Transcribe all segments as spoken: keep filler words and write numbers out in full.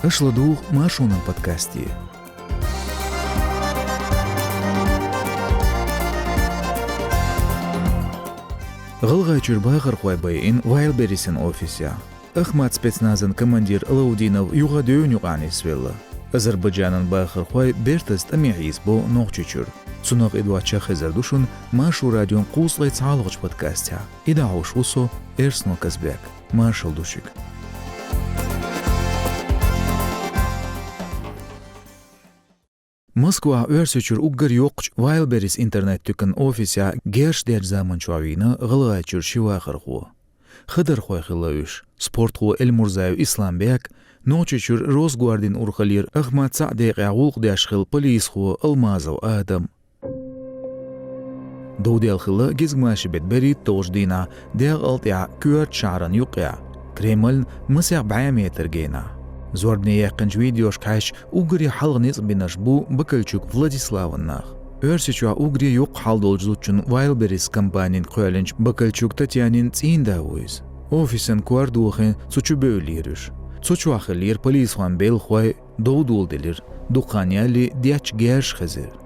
Аша ладугӀу Маршонан подкасте. ГӀалгӀайчуьра бахархой байина Вайлдберрисан офисехь. Ахмат спецназан командир Алаудинов юха девнна юкъахь нисвелла. Азербайджанан бахархой бертаза тӀаме хьийсабо Нохчийчуьра. Цунах а доцчух хезар ду шуна Маршо радион кхузткъе цхьалгӀачу подкастехь. И дӀахьош ву со, Эрсно Казбек. Маршалла ду шуьга. Москвахь Оьрсийчуьра уггар йоккхачу Вайлдберрис интернет-туьканан офисехь герз деттачу заманчохь вийна ГӀалгӀайчуьра ши вахархо. Хадархой хилла уьш: спортхо Эльмурзаев Исламбек, Нохчийчуьра Росгвардин урхаллера Ахмат цхьаъ декъехь гӀуллакх деш хилла полисхо Алмазов Адам. Дов даьлла хилла гезгмашин беттан берхӀитталгӀачу дийнахь декъала тӀехь коьртачу шахьарна юккъехь, Кремльна масех бӀе метр генахь. Зорбане яьккхинчу видеошка хьаьжча, уггаре хьалха ницкъ бинарш бу Бакальчук Владиславан нах. Оьрсийчохь уггаре йоккха хьал долчу зудчун Вайлдберрис компанина кхоьллинчу Бакальчук Татьянин цӀийнда ву иза. Офисан кор дохийна, цу чу бевллера уьш. Цу чохь хиллера полисхойн белхахой, дов доладелира, дукха хан ялале детташ герзаш хезира.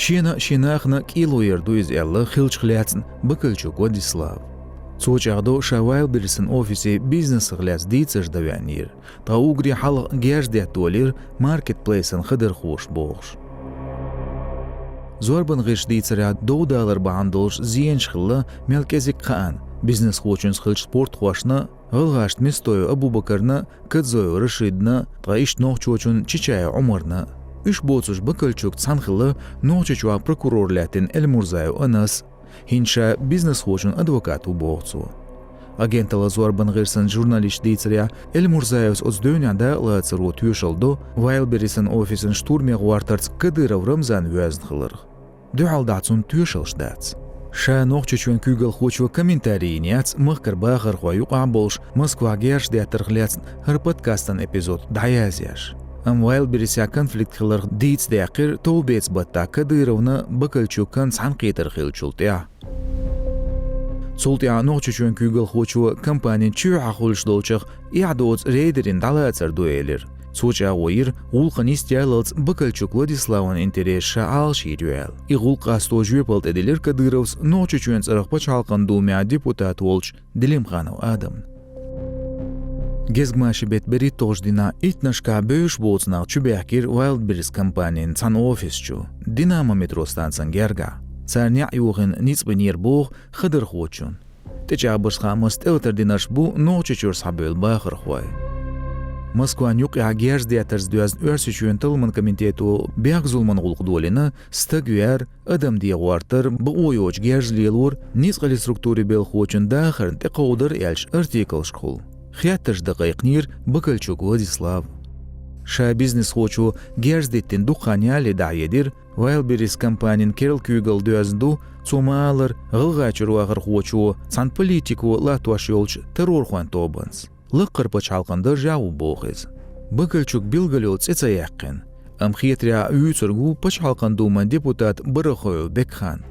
Шена а, шен нахана а кӀело яр ду иза аьлла, хиллачух лаьцна Бакальчук Владислав. Цо чӀагӀдо, ша Вайлдберрисан офисе бизнесах лаьцна дийцарш дан веанера. Ткъа уггаре хьалха герз детта долийра маркетплейсан хадархоша бохуш. Зорбан гӀирсаша дийцарехь, дов далар бахьана долуш зенаш хилла мел кӀезиг хаана: бизнесхочуьнца хиллачу спортхошна, гӀалгӀашна Местоев Абубакарна, Кадзоев Рашидна, ткъа иштта нохчочунна Чичаев Ӏумарна. Уьш боцурш Бакальчукца цхьаьна хилла Нохчийчохь прокурор лаьттина Эльмурзаев Анас, хӀинца ша бизнесхочун адвокат ву боху цо. Агенталла «Зорбан гӀирсан» журналисташа дийцарехь, Эльмурзаевс оцу девнехь дакъалацаро тоьшалла до Вайлдберрисан офисан штурме гӀортарца Кадыров Рамзан воьзна хиларх. Дуьхьал дахьа цунна тоьшаллаш дац. Ша Нохчийчоьнан куьйгалхочо комментарий йина яц махкара бахархой юкъахь болуш Москвахь герз деттарх лаьцна хӀара подкастан эпизод дӀаязъеш. Амма Вайлдберрисехь конфликт хиларх дийца даьккхира товбеца баттахь Кадыровна Бакальчукан цхьаьнакхетар хиллачул тӀаьхьа. Цул тӀаьхьа Нохчийчоьнан куьйгалхочо компанин чоьхьа хуьлуш долчух эхь доцу рейдерийн дӀалацар ду элира. Цо чӀагӀо йира, гӀуллакхан йистехьаллалц Бакальчук Владиславан интересаш ша Ӏалашйийр ю аьлла. И гӀуллакх къасто жоьпалла тӀедиллира Кадыровс Нохчийчоьнан цӀарах Пачхьалкхан Думехь депутат волчу Делимханов Адамна. Гезгмашин беттан берхӀитталгӀачу дийнахь иттаннашкахь бевзаш боцу нах чубаьхкира Вайлдберрис компанин цхьана офис чу, Динамо метро станцин гергахь. Цара неӀ йохийна ницкъ бинера боху хадархочунна. ТӀечӀагӀбарш хаамашца тӀелатар динарш бу Нохчийчуьра схьабевлла бахархой. Москван юккъехь герз деттарца доьзна Оьрсийчоьнан талламан комитето бехк-зуламан гӀуллакх долийна стаг вер, адам дегӀортар, бакъо йоцуш герз лелор, ницкъаллин структурийн белхахочун дахарна тӀекховдар аьллачу артиклашкахула. Хеттарш дан кхайкхинера Бакальчук Владислав. Ша бизнесхочо герз диттина дукха хан ялале дӀахьедира, Вайлдберрис компанин керла куьйгалла доьзна ду, цо ма-аллара, ГӀалгӀайчуьра вахархочо цхьана политико латтош йолчу террорхойн тобанца. Лаккхара пачхьалкхан даржехь ву боху иза. Бакальчук билггал йолу цӀе ца яьккхина, амма хетарехь вуьйцург ву Пачхьалкхан Думан депутат Барахоев Бекхан.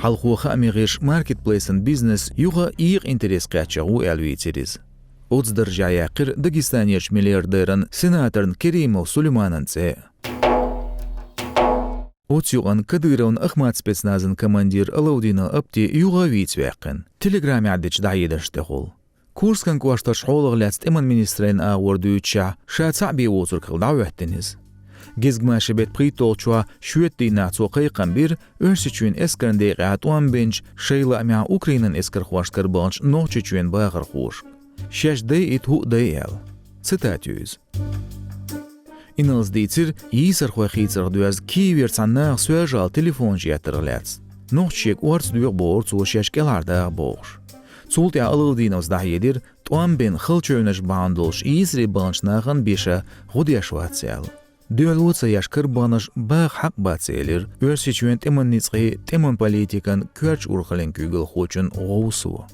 Хьалхо хаамийн гӀирсаша маркетплейсан бизнес юха а екъа интерес кхаьчнарг ву аьлла вийцира иза. Оцу даржехь яьккхира Дагестанерчу миллиардеран, сенаторна Керимов Сулейманан цӀе. Оцу юкъана Кадыровн Ахмат спецназан командир Алаудинов Апти юха а вийца ваьккхина, телеграмехь дечу дӀахьедарш тӀехула. Курскан кӀоштарш хьолах лаьцна тӀеман министрийн агӀор дуьйцучехь, ша цхьаъ бен воцург хилла дӀахӀоьттина иза. Гезгмашин беттан пхийтталгӀачохь шоьтан дийнахь цо кхайкхам бира Оьрсийчоьнан эскарна декъехь тӀом бинчу, шайн лаамехь Украинан эскархошна карабаханчу Нохчийчоьнан бахархошка. Шаьш дайийта хӀуъа дай аьлла. Цитата ю иза. Инналс дийцира йийсархой хийцарх доьзна Киевера цхьана наха соьжал телефонаш еттарх лаьцна. Нохчаша шега орца доьху бохура цо, шаьш кӀелхьардаха бохуш. Цул тӀаьхьа Алаудиновс дӀахьедира, тӀом бина, халачевнаш бахьана долуш йийсаре баханчу нахана бен ша гӀо деш вац аьлла. Дуьхьало ца еш карабаханарш баха хьакъ бац, элира Оьрсийчоьнан тӀеман ницкъийн, тӀеман политикан коьртачу урхаллин куьйгалхочун гӀовсо.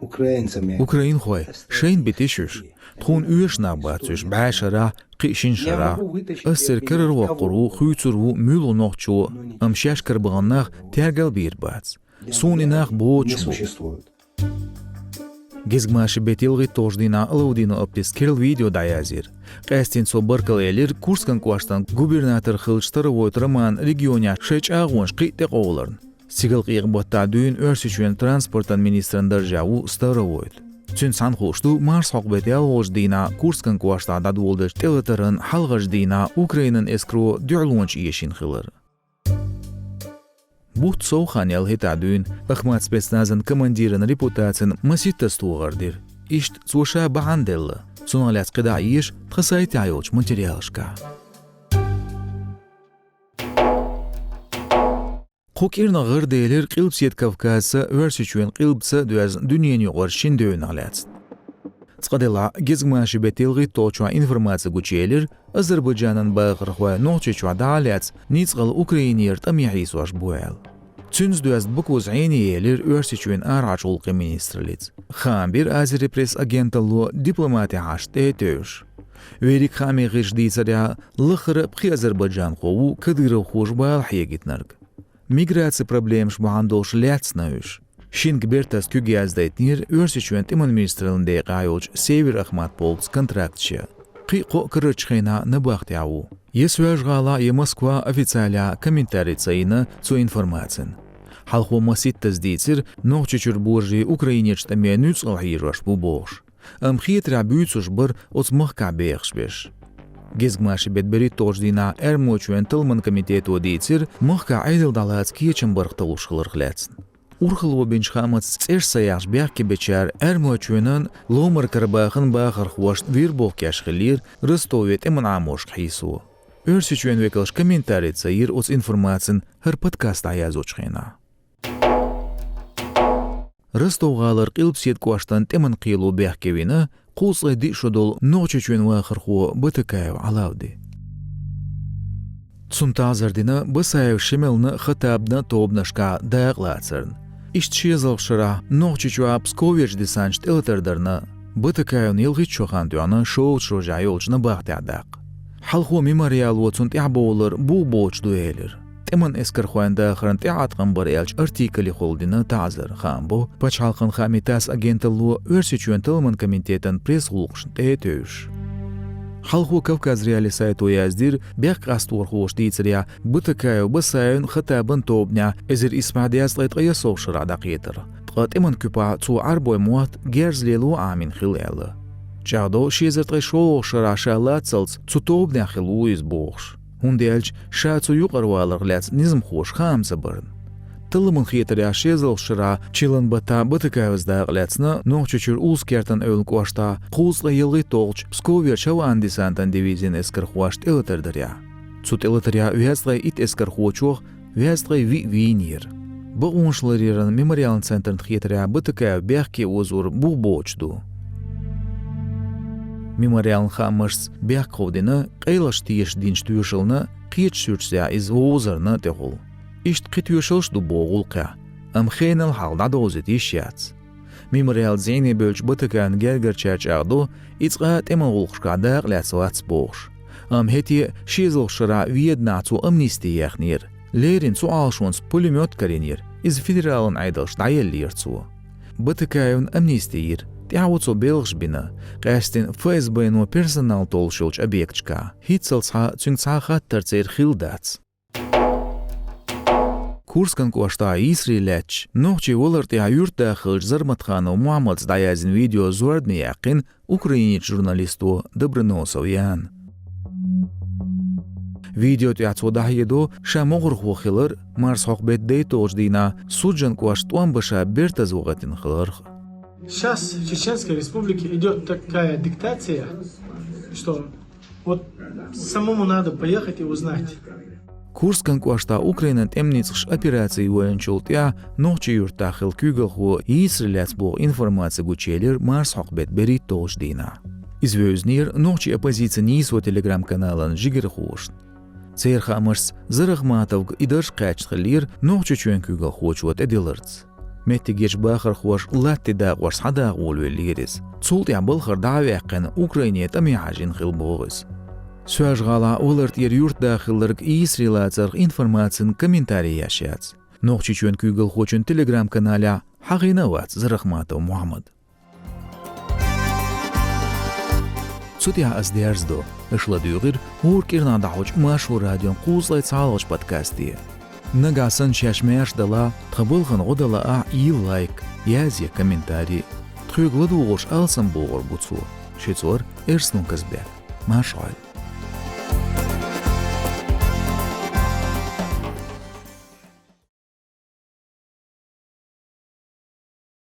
Украинхой, шайна битий уьш? Тхуна оьшуш нах бац уьш бӀе шарахь, кхин шина шарахь. Ас церан карара воккхур ву, хуьйцур ву муьлхха нохчо, амма шаьш карабахана нах тергал бийр бац. Суна и нах боцуш бу. Гезгмашин беттан ялхитталгӀачу дийнахь Алаудинов Аптис керла видео дӀаязйира. Къаьсттина цо баркалла элира Курскан кӀоштан губернатор хиллачу Старовойт Романа регионехь шайн чӀагӀонаш кхин а тӀекъовларна. Стигалкъекъа-баттахь дуьйна Оьрсийчоьнан транспортан министран даржехь ву Старовойт. Цуьнца цхьаьна хууш ду марсхьокху беттан ялхолгӀачу дийнахь Курскан кӀоштахь дӀадоладеллачу тӀелатаран хьалхарчу дийнахь Украинан эскаро дуьхьалонаш эшийна хилар. Бутт сов хан яьлла хӀетахь дуьйна Ахмат спецназан командиран репутацина масийттаза тохар дира. Иштта цо ша бахьана делла. Цунах лаьцна кхидӀа а еша тхан сайтехь йолчу материалашкахь. Кху кӀирнах гӀараделира Къилбаседа Кавказца, Оьрсийчоьнан къилбаца а доьзна дуьненан юкъара шина девнах лаьцна. Цкъа делахь, гезгмашин беттан ялхитталгӀачохь информаци гучуелира, Азербайджанан бахархой Нохчийчохь дӀа а лаьцна, ницкъала Украинера тӀаме хьийсош бу аьлла. Цуьнца доьзна Баку зӀене елира Оьрсийчоьнан арахьарчу гӀуллакхийн министраллица. Хаам бира Азерпресс агенталло дипломатин хьашт тӀе а тевжаш. Верриг хаамийн гӀирсаша дийцарехь, лаххара а пхи азербайджанхо ву кадыровхоша бала хьегийтинарг. Миграцин проблемаш бахьана долуш лаьцна уьш. Шинга бертаза куьг яздайтинера Оьрсийчоьнан тӀеман министраллин декъехь йолчу Север Ахмат полкца контракташ ян. Кхин а кхо а карарчу хенахь набахтехь ву. Я Соьлжа-ГӀалахь, я Москвахь официалехь комментарий ца йина цу информацина. Хьалхо масийттаза дийцира, Нохчийчуьра божарий Украинерчу тӀаме нуьцкъала хьежош бу бохуш. Амма хетарехь буьйцурш бара оцу махкахь бехаш берш. Гезгмашин беттан берхӀитталгӀачу дийнахь Эрмалойчоьнан талламан комитето дийцира, махкахь Ӏедал дӀалаца кечам барх талуш хиларх лаьцна. Урхалло бинчу хаамца цӀерш ца яхьаш бехке бечара Эрмалойчоьнан, Ломара-Карабахан бахархошна вербовка еш хиллера Ростове тӀеман Ӏаморшка хьийсо. Оьрсийчоьнан векалша комментарий ца йира оцу информацина хӀара подкаст дӀаяздечу хенахь. Ростов-гӀалара Къилбаседа кӀоштан тӀеман кхело бехке вина кхузткъе диъ шо долу Нохчийчоьнан вахархо Батакаев Ӏалавди. Цунна таӀзар дина Басаев Шемална а, Хаттабна а тобанашкахь дакъалацарна. Иштта ши эзарлагӀчу шарахь Нохчийчохь Псковерчу десанташа тӀелатар дарна, Батакаевна ялхитта шо хан тоьхна шолгӀачу рожехь йолчу набахтехь даккха. Хьалхо Мемориало цунна тӀаьхьабовлар бух боцуш ду элира. ТӀеман эскархойн дахарна тӀеӀаткъам бара аьллачу артикалехула дина таӀзар, хаам бо пачхьалкхан хаамийн ТАСС агенталло Оьрсийчоьнан талламан комитетан пресс-гӀуллакхашна тӀе а тевжаш. Хьалхо Кавказ.Реалии сайто яздира, бехк къасторхоша дийцарехь, Батакаев Басаевн а, Хаттабан а тобанехь эзар исс бӀе дезткъе ткъайоьсналгӀчу шарахь дӀакхетара. Ткъа тӀеман куьпахь цо Ӏарбойн мотт герз лело Ӏамийна хилла аьлла. ЧӀагӀдо ши эзар ткъе шолгӀачу шарахь ша лаццалц цу тобанехь хилла ву иза бохуш, хӀунда аьлча ша цу юкъара валарх лаьцна низамхоша хаам ца барна. Талламан хетарехь, ши эзарлагӀчу шарахь чиллан баттахь Батакаевс дакъа лаьцна Нохчийчуьра Улус-Кертан эвлан кӀоштахь кхузткъе ялхитталгӀачу Псковерчу хӀаваан-десантан дивизин эскархошна тӀелатар дарехь. Цу тӀелатарехь везткъе итт эскархочух везткъе виъ вийнера. Бакъонаш ларъяран Мемориалан центрна хетарехь, Батакаев бехке озор бух боцуш ду. Мемориалан хаамашца, бехк ховдина къайлахчу тешаш динчу тоьшална, кхечу суьрташца иза вовзарна тӀехула. Иштта кхин тоьшаллаш а ду боху гӀуллакхехь, амма хенал хьалха дӀадовзийта йиш яц. Мемориал зӀене бевллачу Батакаевн гергарчара чӀагӀдо, и цкъа а тӀеман гӀуллакхашкахь дакъа лаьцна вац бохуш. Амма хӀетте а ши эзарлагӀчу шарахь Веданахь цо амнисти ехнера. Леррина цу Ӏалашонца пулемёт карийнера, иза федералан Ӏедалшка дӀаеллера цо. Батакаевна амнисти йира, тӀаьхьо цо белхаш бина, къаьсттина ФСБ-но персонал толлуш йолчу объекташкахь. ХӀинццалц цхьа цуьнга цхьа а хаттар церан хилла дац. Курскан кӀоштахь йийсаре лаьттачу нохчийн валар тӀехь юьртда хиллачу Зарматханов Мухьаммадца дӀаяздина видео зорбане яьккхина Украинерчу журналисто Доброносов Яна. Видео тӀехь цо дӀахьедо ша могӀархо хилар, марсхьокху беттан дейтталгӀачу дийнахь Суджан кӀоштан тӀом баша бертаза вахийтина хиларх. Сейчас в Чеченской Республике идёт такая диктация, что вот самому надо поехать и узнать. Курскан кӀоштахь Украинан тӀеман ницкъаша операци йолийначул тӀаьхьа нохчийн юьртахь хилла куьйгалхо йийсаре лаьцна боху информаци гучуелира марсхьокху беттан берхӀитталгӀачу дийнахь. Иза вевзинера нохчийн оппозицин «Нийсо» телеграм-каналан жигархошна. Церан хаамашца, Зарахматовга и дарж кхаьчна хиллера Нохчийчоьнан куьйгалхочо тӀедилларца. Меттигерчу бахархоша латте дакъош схьадаха волавеллера иза. Цул тӀаьхьа балхара дӀа а ваьккхина, Украине тӀаме хьажийна хилла боху иза. Соьлжа-ГӀалахь валар тӀера юьртда хилларг йийсаре лацарх информацин комментарий еш яц. Нохчийчоьнан куьйгалхочун Telegram-каналехь хьахийна а вац Зарахматов Мухьаммад. Цу тӀехь ас дерзадо, аша ладуьйгӀира хӀора кӀирнах дӀахьочу Маршо радион кхузткъе цхьалгӀачу подкасте. Нагахь санна шаьш маьрша далахь, тхан балхана гӀо дан лаахь, йийла лайк, язъе комментарий. Тхоьга ладугӀуш алсам бохур бу цо. Шуьца вара Эрсун Казбек. Марша Ӏойла.